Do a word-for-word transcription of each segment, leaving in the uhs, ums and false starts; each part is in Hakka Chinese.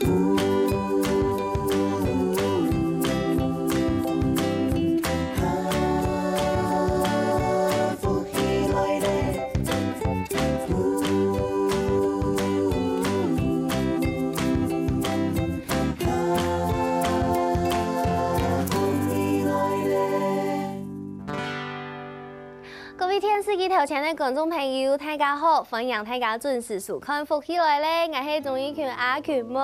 各位電視機頭前个觀眾朋友，大家好！歡迎大家準時收看《福氣來了》，𠊎係鍾意群阿群妹。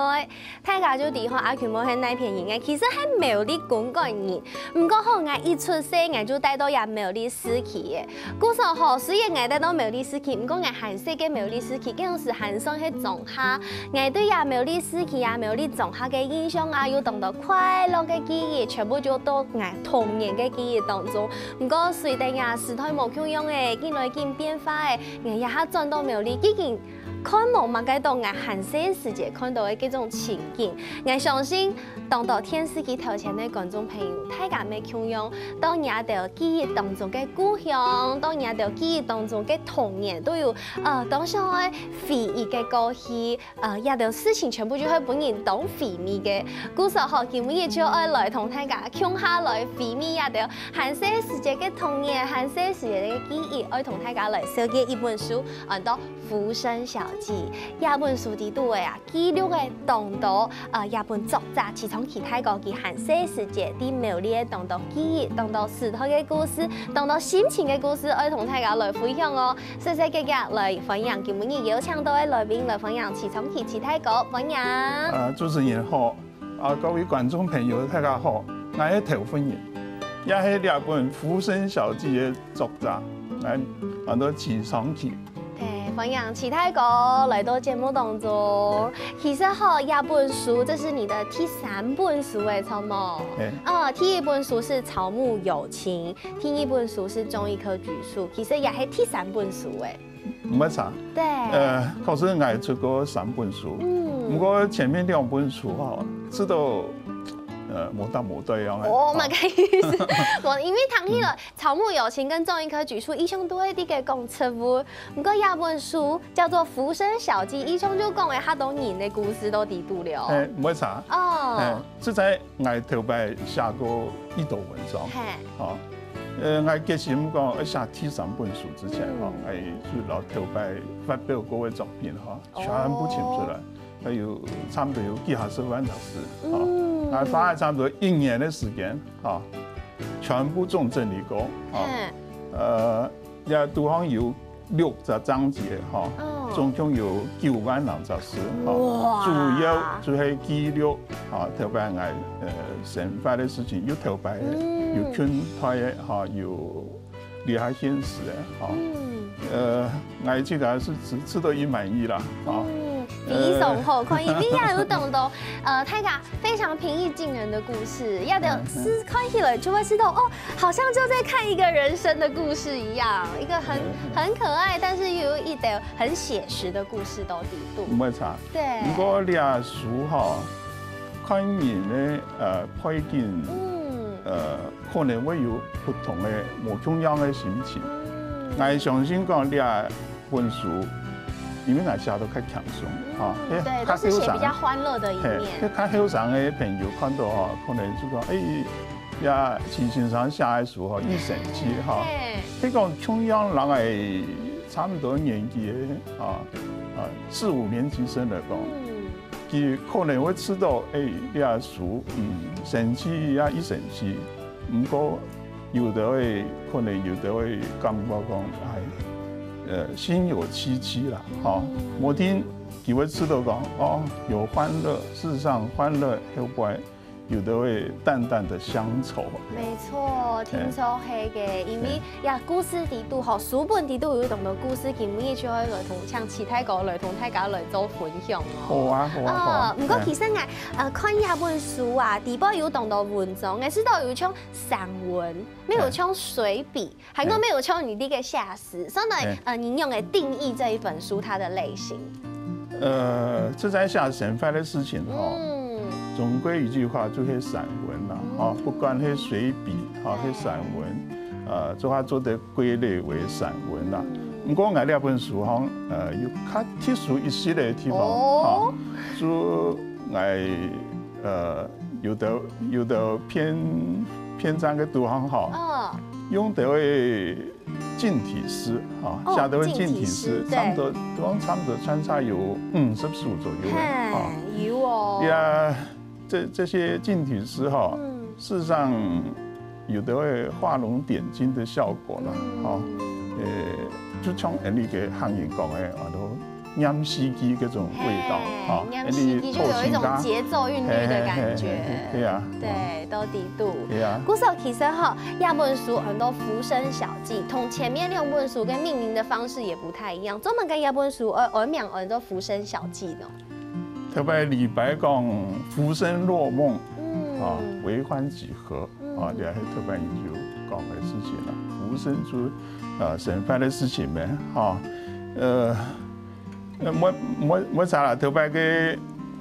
大家就知吼，阿群妹係哪片人个，其實係苗栗公館人。毋過吼，𠊎一出世，𠊎就戴到這苗栗市區个。故所吼，雖然𠊎戴到苗栗市區，毋過𠊎還細个苗栗市區，該時還算係庄下。𠊎對這苗栗市區啊、苗栗庄下个印象啊，有當多快樂个記憶，全部就到𠊎童年个記憶當中。 毋過隨等這時代無共樣欸，緊來緊變化欸，𠊎這下轉到苗栗，已經看無麼个到𠊎還細時節看到个該種情景。𠊎相信，當多電視機頭前个觀眾朋友，大家乜共樣，到若兜記憶當中个故鄉，到若兜記憶當中个童年，都有，呃，當想愛回憶个過去。 呃，這兜事情全部就會分人當回味个。故所吼，今晡日就愛來同大家共下來回味這兜還細時節个童年，還細時節个記憶，愛同大家來紹介一本書，安到《浮生小記》。這本書裡肚个啊，記錄个當多，呃，這本作者徐昌奇大哥佢還細時節在苗栗个當多記憶、當多時代个故事、當多心情个故事，愛同大家來分享哦。 細細个个來歡迎今晡日邀請到个來賓，來歡迎徐昌奇徐大哥，歡迎。呃，主持人好，啊，各位觀眾朋友大家好，𠊎係頭份人，也係這本《浮生小記》个作者，𠊎安到徐昌奇。對，歡迎徐大哥來到節目當中。其實吼，這本書，這是你的第三本書欸，著無？欸。呃，第一本書是《草木有情》，第二本書是《種一棵榉樹》，其實也係第三本書欸。 毋會差。對。呃，確實𠊎出過三本書，嗯。毋過前面兩本書吼，出到，呃，無搭無對樣欸。哦，麼个意思？無，因為聽起來，《草木有情》跟《種一棵榉樹》，一向都係在該講植物。毋過這本書叫做《浮生小記》，一向就講个較多人个故事都在裡肚了。欸，毋會差。哦。欸，這在 𠊎頭擺寫過已多文章，嘿。吼，呃，𠊎決心講愛寫第三本書之前，吼，嗯。，𠊎就摎頭擺發表過个作品，吼，哦。全部尋出來，還有差不多有幾下十萬隻字，吼，嗯。𠊎花了差不多一年个時間，吼，全部總整理過，吼，嘿。呃，也都好像有 六隻章節，吼，哦。總共有九萬零隻字，吼，哇。主要就係記錄，吼，頭擺𠊎，呃，生活个事情，有頭擺个，嗯。有近代个，吼，有這下現時个，吼。嗯。呃，𠊎自家係試，試到已滿意啦，吼。嗯，非常好看，因為也有當多，呃，大家 非常平易近人的故事，這兜字看起來就會知道，哦，好像就在看一個人生的故事一樣，一個很，嗯。很可愛，但是又有一點很寫實的故事都在裡肚。毋會差。對。毋過這書吼，看人个，呃，背景，嗯。呃，可能會有不同个、無共樣个心情。嗯。𠊎相信講這 本書，因為𠊎寫到較輕鬆，嗯，吼，對，都是寫比較歡樂的一面。嘿，較後生个朋友看到吼，可能就講，哎，這徐先生寫个書吼，已生趣吼。嘿。係講共樣人个差不多年紀个，啊，啊，四五年級生來講，嗯。佢可能會知道，哎，這書，嗯，生趣也已生趣，毋過 有兜會，可能有兜會感覺講，哎，呃，心有戚戚啦，吼。嗯。無定佢會知道講，哦，有歡樂，事實上歡樂後背有兜會淡淡的鄉愁。沒錯，嘿。聽說係个，因為，嘿。呀，故事裡肚吼，書本裡肚有當多故事，今晡日就會來同，請徐大哥來同大家來做分享哦。好啊，好啊，好啊。啊，毋過其實𠊎，嘿。呃，看這本書啊，裡背有當多文章，𠊎知道有像散文， 乜有像隨筆，還過乜有像你這個寫詩，所以呢，嘿。呃，你仰仔定義這一本書它的類型？呃，這在寫生活个事情吼，嗯。總歸一句話就係散文啦，嗯。吼，不管係隨筆，吼，嘿。係散文，呃，做下做得歸類為散文啦。嗯。毋過𠊎這本書吼，呃，有較特殊一息个地方，哦。吼，就，𠊎呃有兜有兜篇篇章个肚項吼，哦，用兜个簡體字吼，哦寫兜个簡體字，簡體字，對。差不多都差不多穿插有五十首左右个吼。嘿，有哦。呀，這這些簡體字吼，嗯事實上有兜个畫龍點睛的效果啦，吼，呃，就像𠊎俚个客人講个，啊，都念詩句這種味道，嘿吼，念詩句就有一種節奏韻律的感覺。對啊，對，都底肚。對啊。故所其實吼，這本書安到《浮生小記》，同前面兩本書个命名的方式也不太一樣。專門个這本書，呃，安名安到《浮生小記》呢。頭擺李白講浮生若夢，嗯啊，為歡幾何，啊，這係頭擺有講个事情啦，浮生就啊生活个事情咩，哈，呃，呃，無無無啥啦，頭擺个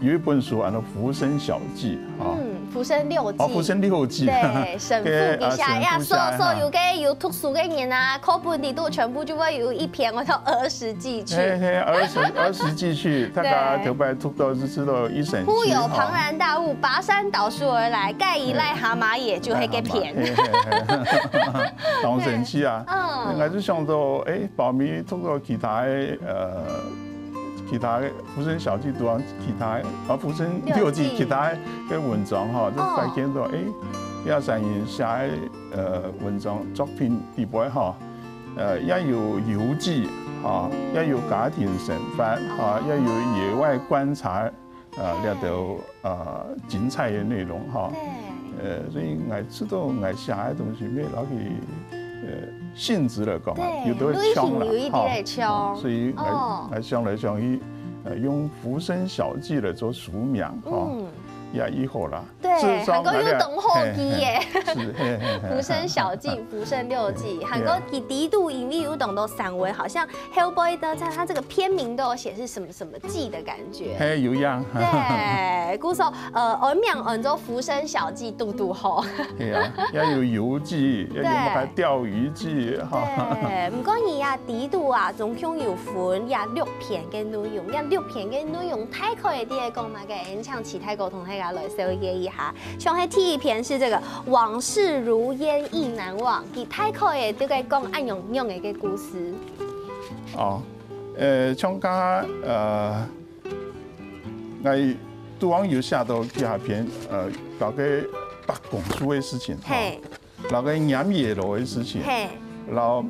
有一本書安到《浮生小記》啊，嗯，《浮生六記》。哦，《浮生六記》，對，沈復筆下，啊呀，所沈復下所有个有讀書个人啊，課本裡肚全部就會有一篇安到《兒時記趣》。嘿嘿，《兒時兒時記趣》，大家對頭擺讀到就知道一生忽有龐然大物拔山倒樹而來，蓋以癩蛤蟆也，就係該篇。嘿嘿嘿嘿當生趣啊！嗯𠊎就想到，誒，包尾讀到其他个，呃，其他个《浮生小記》讀到其他个，啊，《浮生六記》六記其他个文章哈，就哦發現到，誒，這儕人寫个呃文章作品底背哈，呃，也有遊記啊，也有家庭生活啊，也有野外觀察，呃，這兜呃精彩个內容哈。對。呃，所以𠊎知道𠊎寫个東西，乜摎佢呃性質來講啊，對有兜會像啦，類型有一點會像哈所以哦𠊎𠊎想來想去，呃，用《浮生小記》來做書名哈，嗯，也已好啦。對，事實上還過有當好記耶。嘿嘿是，嘿嘿嘿《浮生小記》、《浮生六記》，還過佢底肚因為有當多散文，好像後背的，在它這個篇名都有寫是什麼什麼記的感覺。嘿，有影。對，故所呃，安名安做《浮生小記》，堵堵好。係啊，也有遊記，也有麼个釣魚記哈。對，毋過你呀，底肚啊，總共有分這六篇个內容，這六篇个內容大概係在講麼个？恁請齊大哥同大家來紹介一下。像係第一篇係這個《往事如煙意難忘》，佢大概係在講恁樣樣个故事。哦，呃，像剛剛呃，𠊎都往有寫到幾下篇，呃，搞个伯公叔个事情，哈嘿，然後个拈野螺个事情，嘿，然後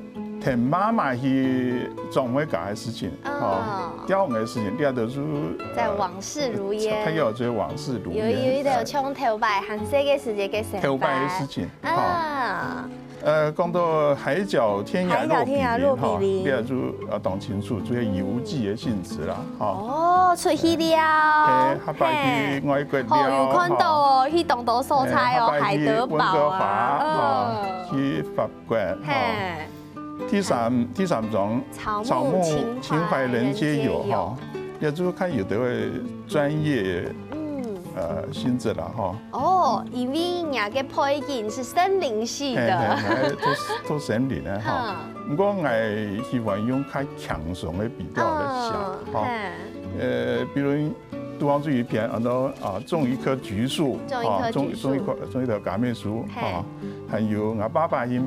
同媽媽去張妹家个事情，哦哈，釣魚个事情，這都係在《往事如煙他》。要做《往事如有煙》，有一個像頭擺還細个時節个生活。頭擺个事情，哈。啊，呃，講到海角天涯海角天涯路比鄰，哈，路比鄰這就呃當清楚，就係遊記个性質啦，哈。哦，出去了。誒，下擺去外國嘿哦，有看到了，哈。哦，去當多所在哦，誒，海德堡啊，下擺去溫哥華，哈嗯，，去法國，哈。嘿，第三第三章，草木草木情懷情懷人皆有，人皆有哈。也就看有的會專業嗯，呃性質啦，哈。哦，因為人家个背景係森林系嘿的，嘿，都都森林个哈。哈，毋過𠊎喜歡用較輕鬆个筆調來寫，嗯，哈。嘿，呃，比如杜芳最有一篇，安到啊，種一棵橘樹，種一棵啊種橘樹種一棵種一條柑仔樹，嘿哈，還有𠊎爸爸去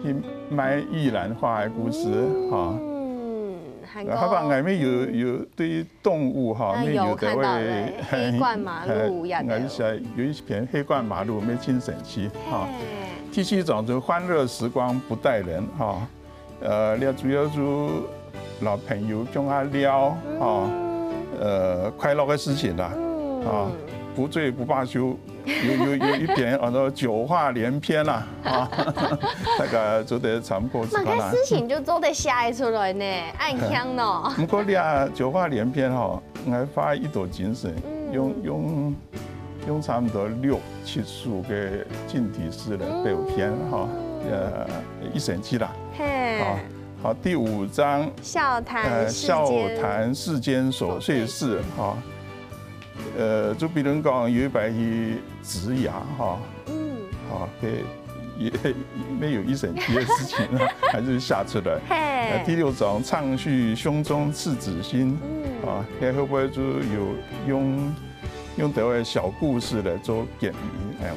去賣玉蘭花个故事，哈。嗯，還呃，爸爸有𠊎乜有有對動物哈，啊，乜有看到有的會嘞，黑冠麻鷺也有呃，𠊎寫有一篇黑冠麻鷺，乜盡神奇哈。嘿，第七章就歡樂時光不待人哈，呃，這主要就摎朋友共下尞哈，嗯呃，快樂个事情啦，嗯啊，不醉不罷休，有有有一篇安到酒話連篇啦，啊，大家做得參考一下啦麼个。事情就做得寫得出來呢，恁慶喏。毋過這酒話連篇吼，𠊎花一朵精神，嗯用用用差毋多六七首个簡體字來表現哈，呃，一生趣啦。嘿，好，好，第五章，笑談呃，世笑間，談世間瑣碎事哈。呃，就比如講有一擺去植牙哈，嗯，啊，對，也沒有一生趣个事情啊，還是寫出來。呃，第嘿，六章，唱續胸中赤子心，嗯，啊，該會不會就有用用兜个小故事來做結尾，哎，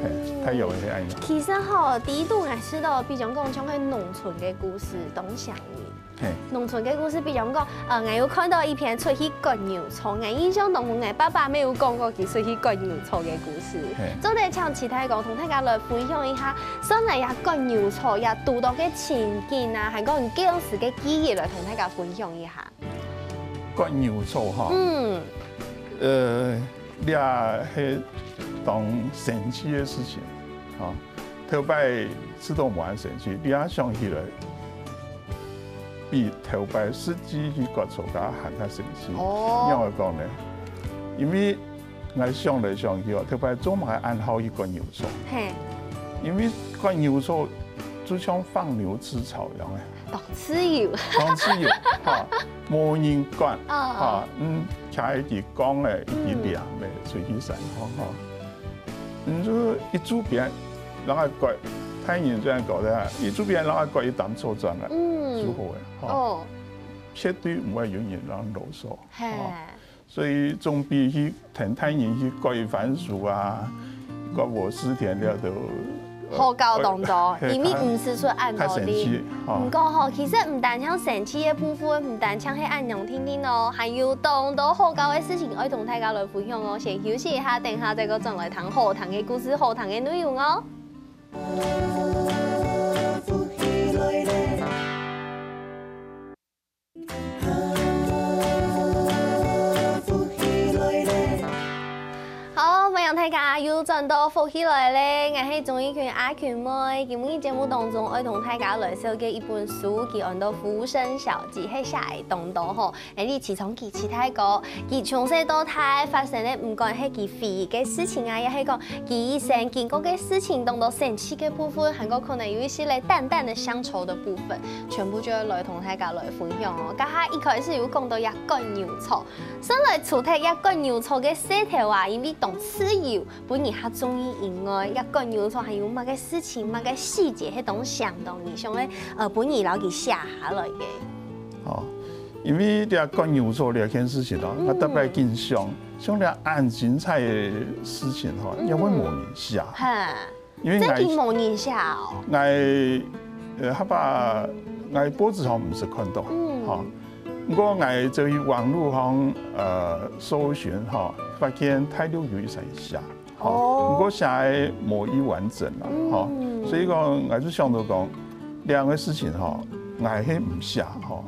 嘿，大約係恁樣。其實吼，第一度𠊎試著，比如講像係農村个故事，當像你。嘿，農村个故事，比如講，呃，𠊎有看著一篇出去割牛草，𠊎印象當中，𠊎爸爸乜有講過佢出去割牛草个故事。嘿，做得請徐大哥同大家來分享一下，算來這割牛草這堵著个情景啊，還過你該時个記憶來同大家分享一下。 割牛草哈，嗯，呃，這係當神奇个事情，哈。頭擺試著無恁神奇，這下想起來，比頭擺實際去割草該還較神奇。哦，仰會講呢？因為 𠊎想來想去哦，頭擺做麼个恁好去割牛草？嘿，因為割牛草就像放牛吃草一樣个，當自由，當自由，哈，無人管，哦，哈，嗯，徛一支槓仔，一支鐮仔，出去山項，哈，嗯，就一周邊，然後割，大人這樣搞个，一周邊然後割一擔草轉來，嗯，就好个，哈，哦，絕對毋會有人恁囉嗦，嘿，哈。 所以總比去聽大人去割一番薯啊，割禾墾田了都，呃，好搞當多，嘿，因為毋使出恁多力。較神奇，哦。毋過吼，其實毋單淨神奇个部分，毋單淨係恁樣定定哦，還有當多好搞个事情愛同大家來分享哦。先休息一下，等下再過轉來聽好聽个故事、好聽个內容哦。 好，歡迎大家又轉到福氣來了，𠊎係鍾意群阿群妹。今日節目當中，愛同大家來紹介一本書，佢安到《浮生小記》，係寫个當多吼。𠊎俚徐長期徐大哥，佢從細到大發生个，毋管係佢回憶个事情啊，也係講佢一生經過个事情，當多生趣个部分，還過可能有一息仔淡淡个鄉愁个部分。 全部就會來同大家來分享哦。頭下一開始有講著這割牛草，算來除忒這割牛草个事頭啊，因為當自由，分人較中意以外，這割牛草還有麼个事情、麼个細節，係當想著你想愛，呃，分你摎佢寫下來个。哦，因為這割牛草這件事情哦，嗯，𠊎特別緊想，像這恁精彩个事情吼，嗯，也會無人寫。哈。 因為𠊎，真經無人寫哦。𠊎，呃，哈巴，𠊎報紙上毋識看著，嗯，吼。毋過𠊎就去網路上，呃，搜尋，吼，發現大陸有一儕寫，吼。哦。毋過寫个無幾完整啦，吼。嗯。所以講，𠊎就想著講，兩个事情吼，𠊎係毋寫吼，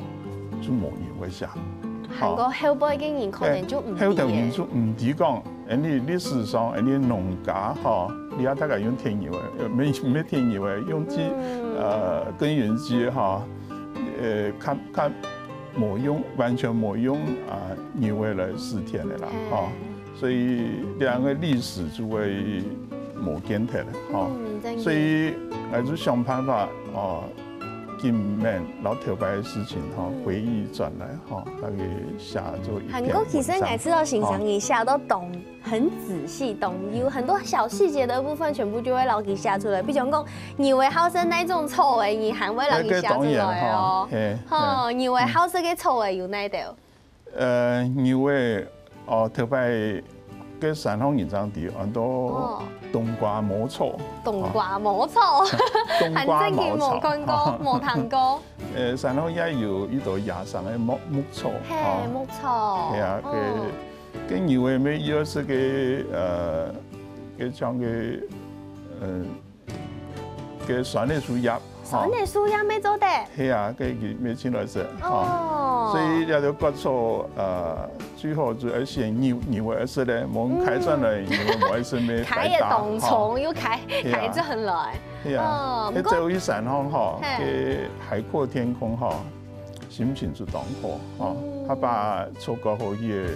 就無人會寫。還過後背个人可能就毋知了。嘿，後頭人就毋知講， 恁呢歷史上，恁呢農家吼，這下大家用田園个，呃，毋係，毋係田園个，用機，嗯，呃，耕耘機吼，呃，較，較無用，完全無用啊，牛仔來蒔田个啦，嘿，吼。所以這兩个歷史就會無見忒了，吼。嗯，真个。所以，𠊎就想辦法，哦， 今晡日摎頭擺个事情吼，嗯，回憶轉來吼，大概寫做一篇文章。還過其實𠊎知道先生你寫到當，很仔細，當有很多小細節的部分全部就會摎佢寫出來。比如講，牛仔好食哪種草仔，你還會摎佢寫出來哦。那個當然吼，嘿，吼，嘿。牛仔好食个草仔有哪兜？ 呃，牛仔，哦，頭擺个山項人正知，安到，哦，冬瓜毛草。冬瓜毛草，啊，冬瓜毛草。還真經無看過，無聽過。呃，山項也有一兜野生个牧，牧草，嘿，哦，牧草。係啊，哦。該，該牛仔乜有食个，呃，該像个，呃， 个酸个樹葉，酸个樹葉乜做得？係啊，該佢乜盡好食，哦。所以這兜割草，呃，最好就愛先牛，牛仔食咧，無㧡轉來，牛仔無愛食，乜開个當重，又開，開轉來。係啊，哦，該走去山項吼，嘿，該海闊天空吼，心情就當好，吼，嗯，哈巴草割好去个，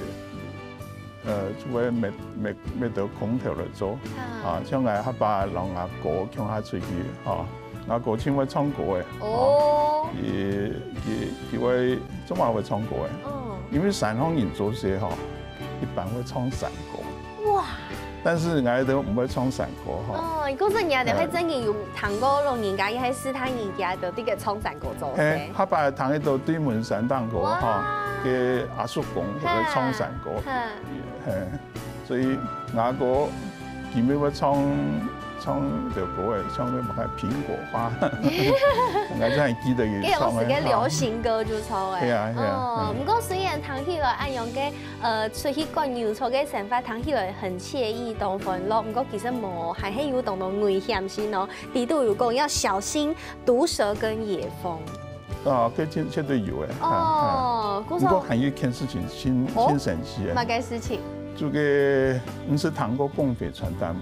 呃，就會覓，覓，覓兜空頭來做。啊，像𠊎哈巴摎吾哥共下出去，吼，吾哥盡會唱歌个，哦，佢，佢，佢會，做麼會唱歌个？哦，因為山項人做事吼，一般會唱山歌。哇！但是𠊎兜毋會唱山歌吼。哦，故所你兜係真經有聽過老人家，也係其他人家就在該唱山歌做事。嘿，哈巴聽得著對門山頂高吼，哇，該阿叔公在該唱山歌，嘿，嘿。所以阿哥佢乜會唱唱條歌誒，唱个麼个蘋果花，𠊎真係記得佢唱个。該有時个流行歌就唱誒。係啊係啊。哦，毋過雖然聽起來恁樣个，呃，出去趕牛車个生活聽起來很愜意、當歡樂，毋過其實無，還係有當多危險性哦。裡肚有講要小心毒蛇跟野蜂。啊，這絕絕對有誒。哦，故所毋過還有一件事情，真真神奇誒。麼个事情？這個，你識聽過共匪傳單無？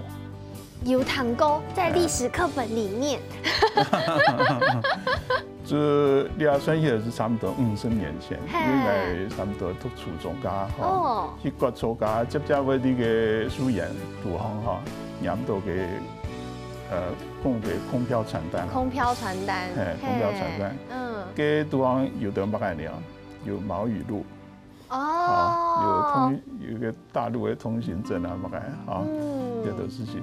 有聽過，在歷史課本裡面。這這算起來係差不多五十年前，嘿。應該差不多讀初中該下，哦。去國中該下，輒輒會在該書園肚項吼，拈到該，呃，共匪空飄傳單。空飄傳單，嘿，空飄傳單。嘿，嗯。該肚項有兜麼个呢？有毛語錄，哦。啊，有通，有一個大陸个通行證啊，麼个啊，嗯。這兜事情。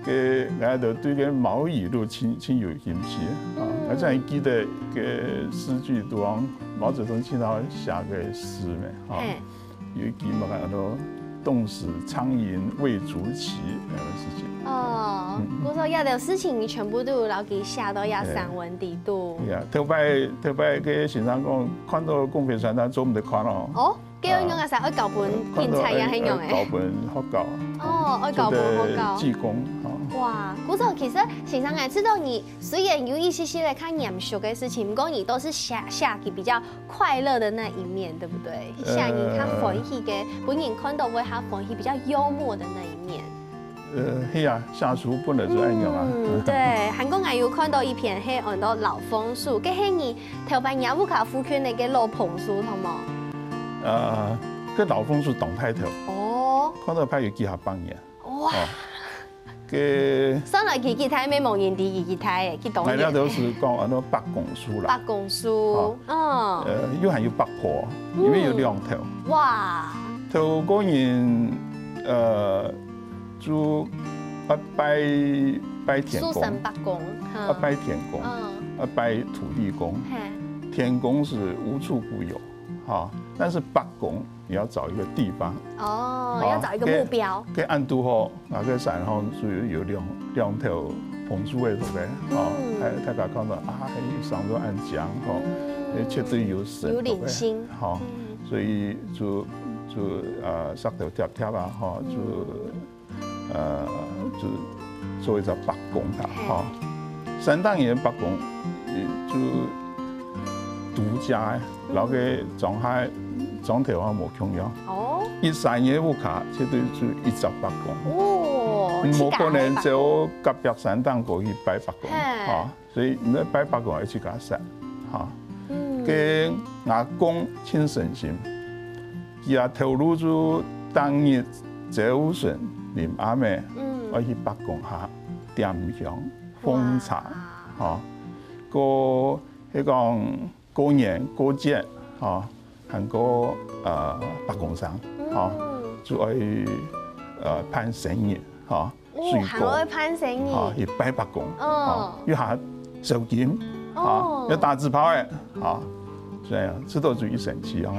該，𠊎就對該毛語錄真，真有興趣啊。嗯。𠊎正記得該詩句肚項，毛澤東經常寫个詩咩，哈。嘿。有一句麼个安到「凍死蒼蠅未足奇」，該个事情。哦，嗯。故所這兜事情你全部都有摎佢寫到這散文裡肚。對啊，頭擺，頭擺个先生講，看到共匪傳單做毋得看哦。哦， 該樣樣啊，愛交分警察也係樣誒。交分學校。哦，愛交分學校。做得記功，哦。哇，故所其實先生啊，知道你雖然有一些些个較嚴肅个事情，毋過你都是寫，寫佢比較快樂的那一面，對不對？寫人較歡喜个，分人看到會較歡喜，比較幽默的那一面。 呃，係啊，寫書本來就恁樣啊。嗯，對，還過𠊎有看到一篇係安到老楓樹，該係你頭擺若屋下附近个該老楓樹，好無？呃，該老楓樹當大頭，哦，看到怕有幾下百年。哇，哦，該算來佢幾大，乜無人知佢幾大誒，幾多年。𠊎這兜係講安到伯公樹啦。伯公樹，哦，嗯。呃，又還有伯婆，因為有兩頭。嗯。哇，頭个人，呃， 就愛拜，拜天公。樹神伯公，哈。愛拜天公，嗯。愛拜土地公。嘿。天公是無處不有，哈，但是伯公你要找一個地方。哦，哈，要找一個目標。該，該恁堵好，該个山項就有兩，兩頭楓樹个，對不對？哈，嗯。大，大家看到啊，哎，生到恁靚，哈，嗯。哎，絕對有神，有靈性。對不對？哈，嗯。所以就，就，呃，石頭疊疊啊，哈，就，嗯。 呃，就做一隻伯公啦，嘿。吼。山頂个伯公，呃，就獨家个，嗯。摎該莊下，莊頭啊無共樣。哦。一山个屋下，絕對就一隻伯公。哦，無可能走隔壁山頂過去拜伯公，嘿。吼。 所以你愛拜伯公愛自家設，哈。嗯。該阿公盡誠心，佢啊頭路就逐日朝晨臨暗个，嗯。愛去伯公下點香、奉茶，哇。吼。過，係講過年過節，吼，還過，呃，伯公生，嗯。吼，就愛，呃，辦生日，吼。 哦，水果，還會辦生日。啊，去拜伯公，嗯。啊，又還燒金，啊，哦。又打紙炮誒，啊，這樣，這都屬於神奇哦，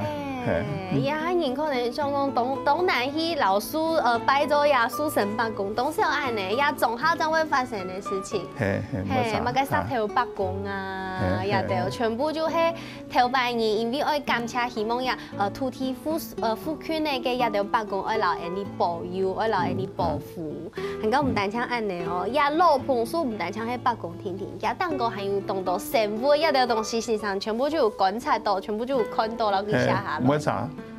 嘿，嘿。也還人可能像講東，東南去老樹，呃，拜做耶穌神伯公，都是有恁呢，也總下正會發生的事情。嘿，嘿，嘿，沒錯，麼个石頭伯公啊，嘿，也都嘿。全部就係頭擺人，因為愛感謝，希望呀， 呃，土地附，呃，附近个該這兜伯公愛摎𠊎俚保佑，愛摎𠊎俚保護。嗯，嗯。還過毋單淨恁呢哦，這老楓樹毋單淨係伯公定定，這頂高還有當多生物，這兜東西先生全部就有觀察到，全部就有看到，然後佢寫下來。嘿，無錯。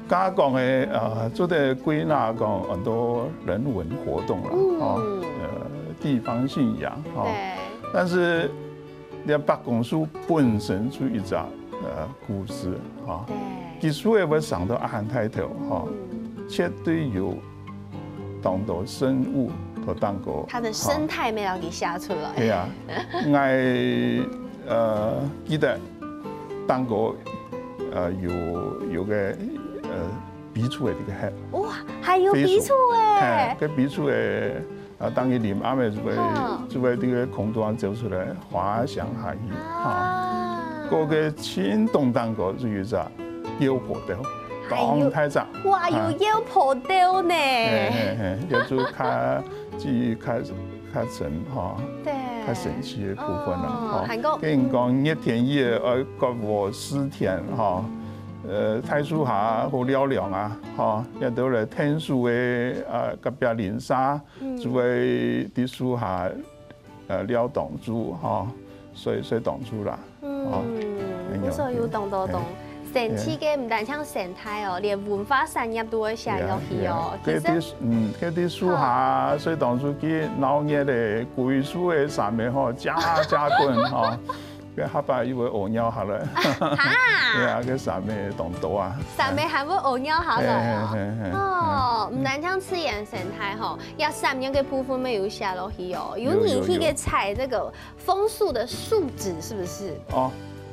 剛剛講个，呃，做得歸納講很多人文活動啦，嗯。吼，呃，地方信仰，吼。對。但是 這伯公樹本身就一隻，呃，故事，哈。對。佢所以會生到恁大頭，哈，嗯。絕對有當多生物同頂高，它的生態沒有給寫出來。哈。對啊，𠊎，呃，記得頂高，呃，有，有個，呃， 飛鼠个這個核。哇，還有飛鼠。飛鼠欸。嘿，該飛鼠个，啊，當佢臨暗个就會，嗯。就會這個空中走出來，滑翔下去，啊。哈。過个盡頂頂高就有一隻救火隊。當大隻。哇，有腰婆兜呢。係係係，這就較，至於較，較深吼，對。較神奇个部分啦，哦，吼。還過，跟你講，熱天也愛割禾，濕天吼，呃，大樹下好尞涼啊，吼，也都來𢯭手个，呃，隔壁鄰舍，就會在樹下，呃，尞當晝吼，睡，睡當晝啦。 嗯，哦，哎呀，故所有當多當神奇个，毋單淨生態哦，連文化產業都會寫落去哦。其實，嗯，該在樹下，睡當晝去鬧熱个，歸樹个蟬仔吼，喳喳滾吼，該下擺又會屙尿下來。哈，對啊，該蟬仔當多啊。蟬仔還會屙尿下來啊。哦，毋單淨自然生態吼，也產業个部分乜有寫落去哦，有人去个採這個 楓樹的樹脂是不是？哦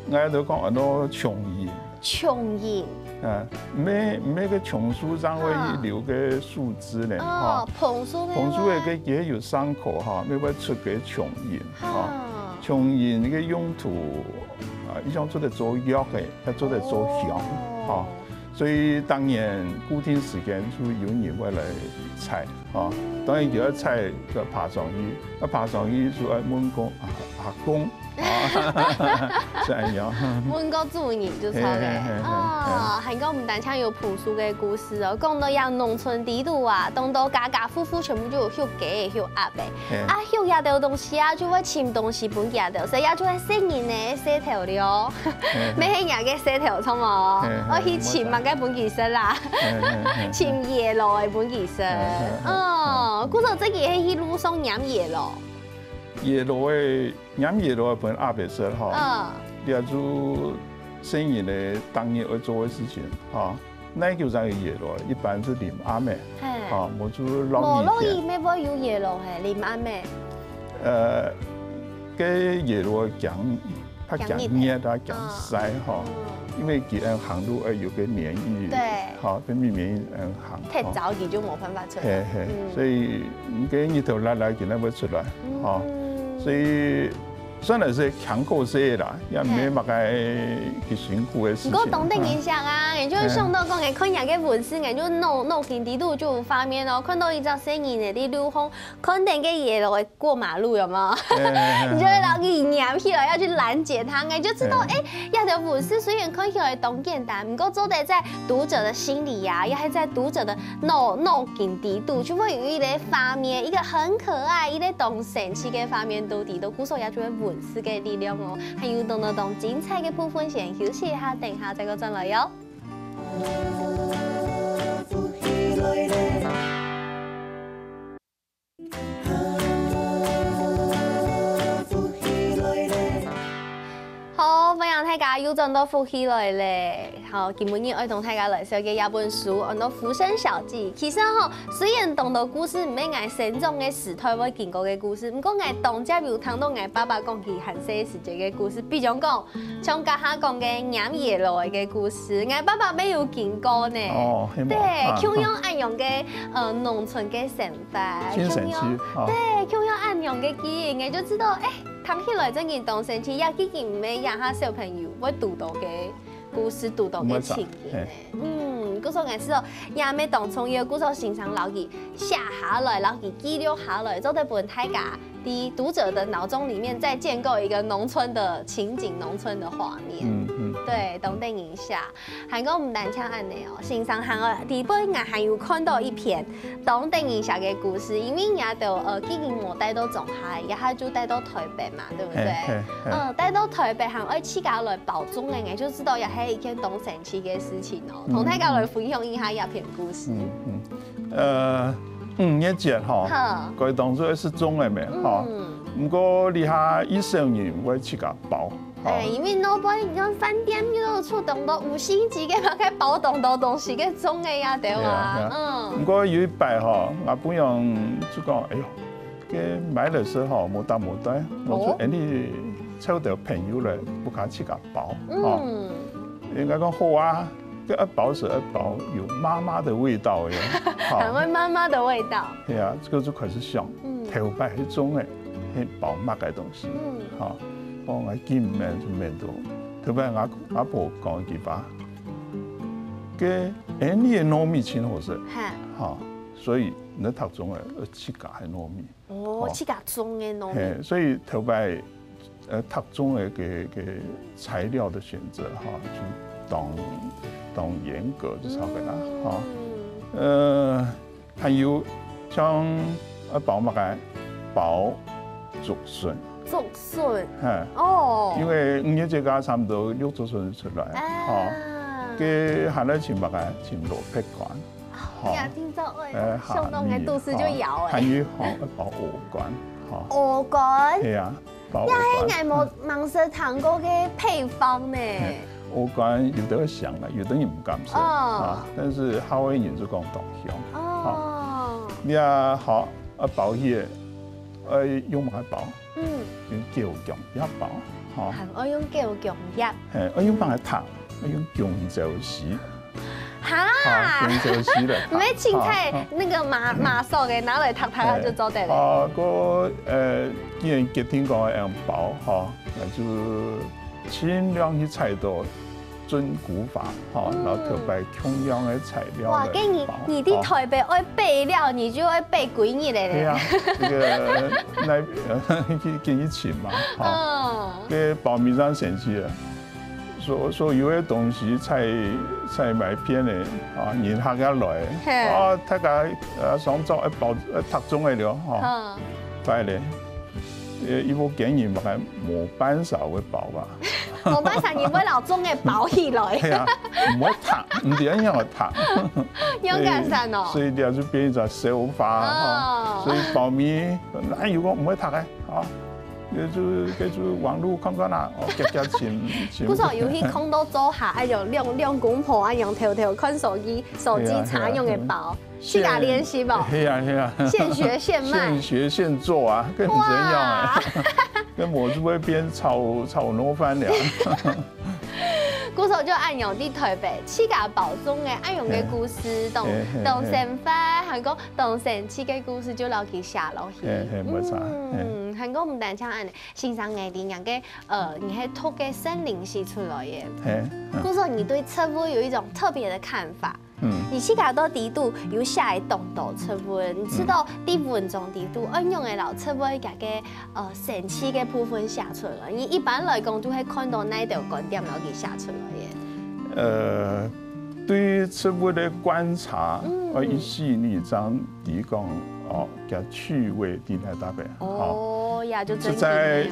，𠊎都講安到松仁。松仁。嗯，毋係，毋係該松樹上會留个樹脂呢，哦，哈。楓樹个話。楓樹个佢，佢有傷口哈，乜會出个松仁哈。松仁个用途啊，一向做得做藥个，也做得做香哈。所以當然固定時間就有人會來採哈。當然就愛採个爬上去，該爬上去就愛問講啊， 阿公，啊，係恁樣。問過主人就著了。係，係，係，係，哦，還過毋單淨有楓樹个故事哦，講到這農村裡肚啊，當多家家戶戶全部就有畜雞、畜鴨个。係。啊，畜這兜東西啊，就會尋東西分佢兜，所以啊，就會細人仔个事頭了。係，係。乜係若个事頭，著無？係，係，愛去尋麼个分佢食啦？係，係，係，係。尋野蘆仔分佢食。係，係，係，係。哦，故所這个係去路上拈野蘆。 野蘆仔，拈野蘆仔分鴨仔食吼，嗯。這就細人仔逐日愛做个事情吼。哪久正有野蘆仔，一般就淋鴨仔，係。吼，無就落雨天。無落雨乜會有野蘆仔，淋鴨仔。呃，該野蘆仔驚，較驚熱啊，驚曬吼，嗯。因為佢恁行路愛有個黏液，對。吼，分泌黏液恁行。太燥佢就無辦法出來。係，係，嗯。所以，嗯，該日頭辣辣，佢正會出來。 吼，嗯。所以算係係輕可惜啦，也毋係麼个幾辛苦个事情。毋過當得人惜啊，也就係想到講，欸，看這个文字，欸，就腦，腦筋裡肚就有畫面哦，看到一隻細人仔在路項，看等該野蘆仔過馬路，有無？係，係，係，你就會摎佢拈起來，要去攔截他，欸，就知道，欸，這條文字雖然看起來當簡單，毋過做得在讀者的心裡呀，也還在讀者的 腦，腦筋裡肚，就會有一個畫面，一個很可愛、一個當神奇个畫面在裡肚，故所也就會文字个力量哦。還有當多當精彩个部分，先休息一下，等一下再過轉來喲。 好，歡迎大家又轉到福氣來了。好，今晡日愛同大家來紹介一本書，安到《浮生小記》。其實吼，雖然當多故事毋係𠊎成長个時代會經過个故事，毋過𠊎當輒有聽到𠊎爸爸講佢還細時節个故事，比如講，像頭下講个拈野蘆仔个故事，𠊎爸爸乜有經過呢。哦，係無？對，啊，共樣恁樣个，呃，農村个生活，真神奇，共樣，哦。對，共樣恁樣个記憶，𠊎就知道，欸， 聽起來真經當神奇，也既經毋係這下小朋友會堵到个故事，堵到个情景呢。毋會錯，嘿。嗯，故所𠊎試著，也乜當重要，故所先生摎佢寫下來，摎佢記錄下來，做得分大家在讀者的腦中裡面再建構一個農村的情景、農村的畫面。嗯，嗯。對，當得人惜。 還過毋單淨恁呢哦，先生還有，裡背𠊎還有看到一篇當得人惜个故事，因為你兜，呃，既經無戴到莊下，這下就戴到臺北嘛，對不對？嘿，嘿，嘿。嗯，戴到臺北還愛自家來包粽仔，𠊎就知道這係一件當神奇个事情哦。嗯。同大家來分享一下這篇故事。嗯，嗯。呃，五月節吼，好。該當作係粽仔咩，吼。嗯。毋過這下較少人會自家包。 哦。欸，因為外背你看飯店又出當多五星級个，嘛，該包當多東西个粽仔啊，對啊，對啊，對啊。嗯。毋過有一擺吼，𠊎餔娘就講：「哎喲，該買來食吼，無擔無擔，哦。𠊎就喊你湊兜朋友來，屋下自家包。」嗯。吼。應該講好啊，該愛包係愛包有媽媽的味道个，吼。還會媽媽的味道。對啊，這個就開始想，嗯。頭擺係粽仔，係包麼个東西，嗯。吼。 哦，𠊎緊愐就愐到。特別𠊎阿婆講一句話：个，哎，你个糯米真好食，哈，哈，所以你个讀中个，呃，自家个糯米，哦，哦，自家種个糯米，嘿，所以頭擺，呃，讀中个个个材料个選擇哈，就當當嚴格，就係个啦，嗯，哈，呃，還有像呃包麼个，包竹筍，竹筍，嘿，哦，因為五月節个差不多六竹筍出來，啊，哈，个還來尋麼个，尋蘿蔔乾，哦，哈，呀，聽著，哎，哎，想到𠊎肚屎就枵哎。還有，哈，包芋乾，哈，芋乾，係啊，包芋乾，呀，係𠊎無，吂識聽過个配方呢。嘿，芋乾有个人會嫌啊，有个人毋敢食，哦，啊，但是客話人就講當香，哦，哈，你啊，好，啊，包起來，愛用麼个包？ 嗯，用九芎葉包，吼。還愛用九芎葉。嘿，愛用麼个糖，愛用芎藥絲。哈，芎藥絲个糖，毋係青菜，那個麻麻索个拿來燙燙就做得了。啊，个呃，既然決定講愛用包，吼，那就盡量去採到 遵古法，吼，然後頭擺共樣个材料。哇，該你你在台北愛備料，你就愛備幾日个咧。對啊，這個那去去去尋嘛，吼，嗯，這包米上神奇个，所所有个東西採採買遍个啊，人客也來，嘿，啊，大家呃上桌一包呃擇中个了，吼，嗯，快咧。 呃，一般个人嘛，無半儕會包吧？無半儕人會摎種个包起來。係啊，毋會燙，毋知仰會燙。仰結煞哦。所以這就變一隻笑話哈。所以包米，哪有講毋會燙个啊？就就網路看看啦，哦，遽遽尋尋。故所有去看到灶下，哎喲，兩兩公婆哎喲，偷偷看手機，手機查仰个包。 自家練習哦。係啊係啊，現學現賣，現學現做啊，跟你一樣啊，跟我就會變炒炒糯飯了。故所就恁樣在台北，自家包種个恁樣个故事，當當生活，還過當生趣个故事，就摎佢寫落去。係係，無錯。嗯，還過毋單淨恁樣，先生，你个呃，你係讀个森林系出來个，係，故所你對植物有一種特別个看法。 嗯，你自家在裡肚有寫當多植物，你知道在文章裡肚愛仰仔摎植物个个呃神奇个部分寫出來。你一般來講就會看到哪兜觀點摎佢寫出來个？呃，對植物个觀察，嗯，呃，一四二章提供哦，个趣味在哪搭个，哦，呀，就真个哦，實在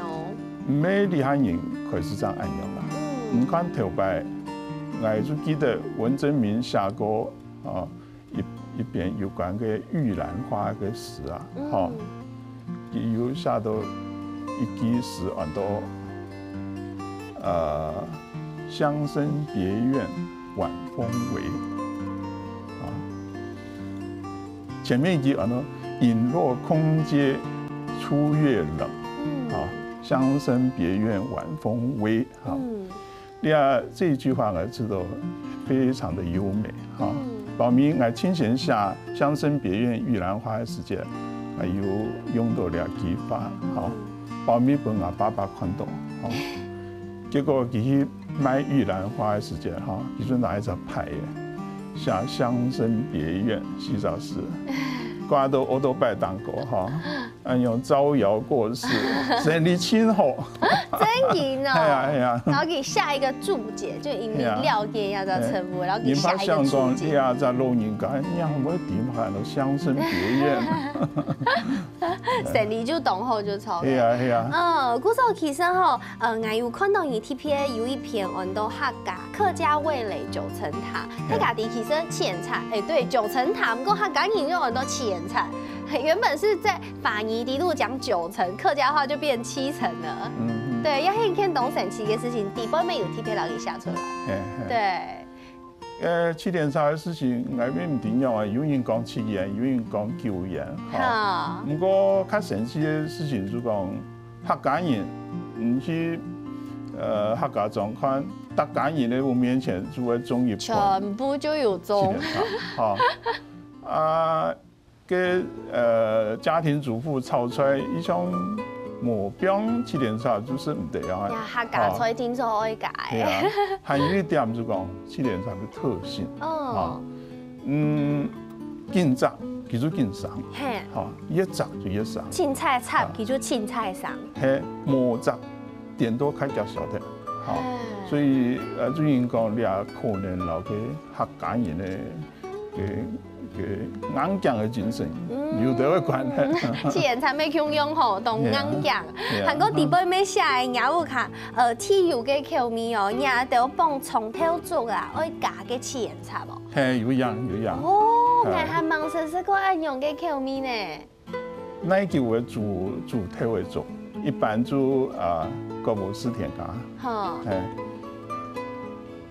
毋係這下人開始正恁樣啦。嗯，你看頭擺，𠊎就記得文徵明寫過 啊，一一篇有關个玉蘭花个詩啊，吼，佢有寫到一句詩安到，呃，鄉深別院晚風微，啊，前面一句安到隱若空阶初月冷，啊，鄉深別院晚風微，啊。 這這一句話呢，知道非常的優美哈。包尾𠊎親身寫鄉深別院玉蘭花个時節，𠊎有用到這句話哈。包尾分𠊎爸爸看到，哈，結果佢去賣玉蘭花个時節哈，佢就拿一隻牌仔，寫鄉深別院四隻字，掛到奧多拜頂高哈。 恁樣招搖過市，生理盡好。真个哦。係啊，係啊。然後佢寫一個註解，就因為了解這隻植物，然後佢寫一個註解。人怕想講，這隻老人家，仰會知麼个鄉深別院？生理就當好就著了。係啊，係啊。嗯，故所其實吼，呃，𠊎有看到你特別有一篇安到客家客家味蕾九層塔，大家知其實七層塔，哎，對，九層塔，毋過客家人就安到七層塔。 原本是在法語裡肚講九層，客家話就變七層了。嗯，嗯。對，也係一件當神奇个事情，底背面有特別摎佢寫出來。嘿，嘿。對。呃，七層塔个事情，𠊎也毋知仰啊，有人講七層，有人講九層，哈。哈。毋過較神奇个事情就講，客家人，你去，呃，客家庄看，逐家人个屋面前就會種一盆。全部就有種。七層塔，哈。啊， 个呃家庭主婦炒出來，一種無放七輪茶就食毋得啊。呀，客家菜定著愛加个。係啊，還有一點就講七輪茶个特性啊，哦，嗯，緊摘佢就緊生，嘿，哈，越摘就越生，凊彩摘佢就凊彩生，嘿，無摘顛倒較遽熟忒，哈，所以呃，最近講這可能摎該客家人个个个硬頸个精神有兜仔關係。七輪茶乜共樣吼，當硬頸。還過底背乜寫个若屋下，呃，特有个口味哦，若兜放長透竹啊，愛加个七輪茶無？嘿，有影有影。哦，𠊎還吂識食過恁樣个口味呢。 耐久个竹竹頭个竹，一般就啊，割無四天干。吼，嘿，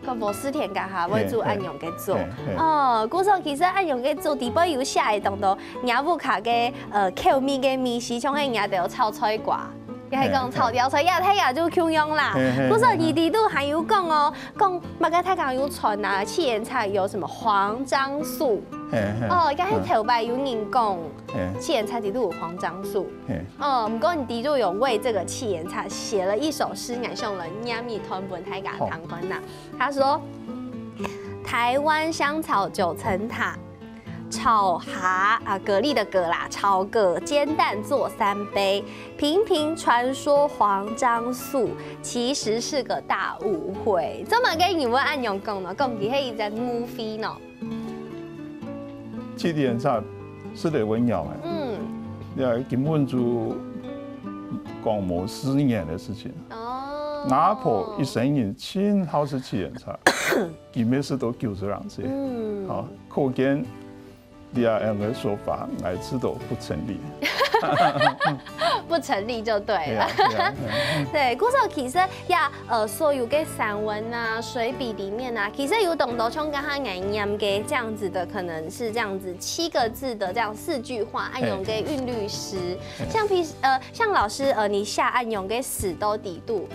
割無四天干哈，會煮恁樣个竹。嘿嘿，哦，故所其實恁樣个竹底背有寫个當多，若屋下个呃口味个味緒，像係若兜炒菜瓜，也係講炒吊菜，也大家就共樣啦。嘿嘿，故所你底肚還有講哦，講麼个大家有傳啊，七輪茶有什麼黃樟素。嘿嘿，哦，也係頭擺有人講。 嘿，七輪茶底肚有黃樟素。嘿，哦，毋過你底肚有為這個七輪茶寫了一首詩，𠊎想來唸一段分大家聽看吶。他說：「台灣香草九層塔，炒蛤啊，蛤蜊的蛤啦，炒蛤煎蛋做三杯，平平傳說黃樟素，其實是個大誤會。」做麼个你會恁樣講呢？講佢係一隻誤會呢？ 七輪茶食了會枵个，嗯，這根本就講無四年个事情。哦，吾婆一生人盡好食七輪茶，佢乜食到九十零歲。嗯，好，可見這樣个說法，𠊎知道不成立。不成立就對了。對啊，對啊，對啊。對，故所其實也 呃，所有个散文啊、隨筆裡面啊，其實有當多像剛剛𠊎唸个這樣子的，可能是這樣子七個字的這樣四句話，恁樣个韻律詩。像譬呃，像老師呃，你寫恁樣个詩到底肚，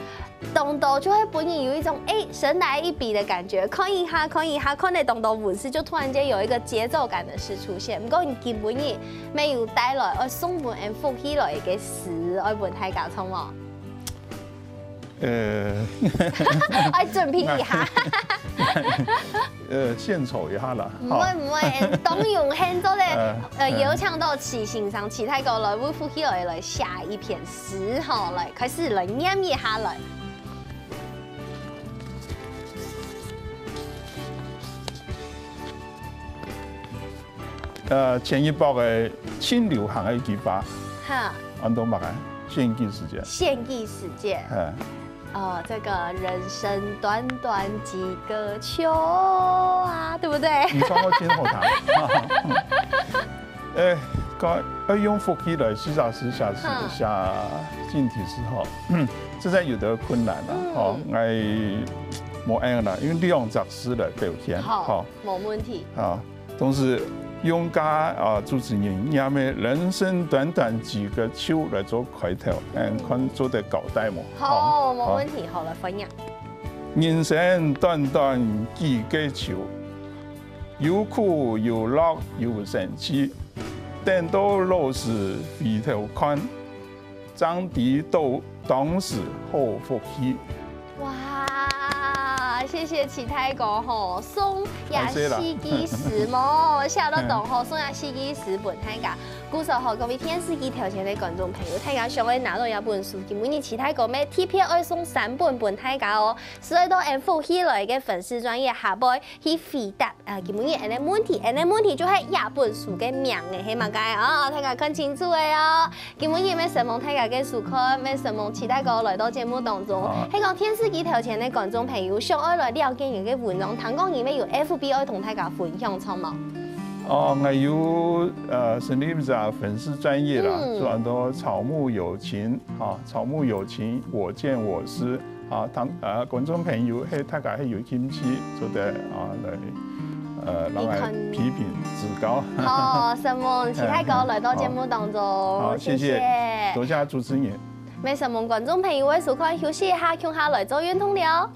當多就會分人有一種誒神來一筆的感覺，看一下看一下，看了當多文字，就突然間有一個節奏感的詩出現。毋過你今晡日乜有帶來愛送分𠊎福氣來个詩，愛分大家唱無？ 呃，愛準備一下。呃，獻醜一下啦。毋會毋會，當榮幸做得呃邀請到徐先生、徐大哥來為福氣來來寫一篇詩吼，來開始來唸一下來。 呃，前一駁个盡流行个一句話，哈，安到麼个？獻祭時節。獻祭時節。哎，哦，這個人生短短幾個秋啊，對不對？你唱歌真好聽。哎，講要用福氣來試下試下試下，進體時候，實在有點困難了。哦，𠊎無愛啦，用兩隻字來表現。好，好，無問題。啊。 同時用該啊主持人恁樣个人生短短幾個秋來做開頭，嗯，看做得交代無？好，無問題，好，來歡迎。人生短短幾個秋，有苦有樂有生趣，等到老時回頭看， 正知到當時好福氣。哇，謝謝徐大哥吼，送這四句詩無，寫到當好，送這四句詩分大家。故所吼，各位電視機頭前个觀眾朋友，大家想愛拿到這本書，今晡日徐大哥乜特別愛送三本分大家哦。所以到𠊎福氣來个粉絲專頁下背去回答 啊，今晡日恁樣問題，恁樣問題就係這本書个名仔係麼个哦，大家看清楚个哦。今晡日乜承蒙大家个收看，乜承蒙徐大哥來到節目當中。係講電視機頭前个觀眾朋友，想愛來了解你个文章，聽講你乜有FB愛同大家分享，著無？哦，𠊎有呃成立一隻粉絲專頁啦，嗯，就安到草木有情，啊，草木有情，我見我思。 啊，聽，啊，觀眾朋友，係大家係有興趣，做得啊來，呃，讓𠊎批評指教。好，承蒙徐大哥來到節目當中，好，謝謝，多謝主持人。乜承蒙觀眾朋友个收看，休息一下，共下來做運動了。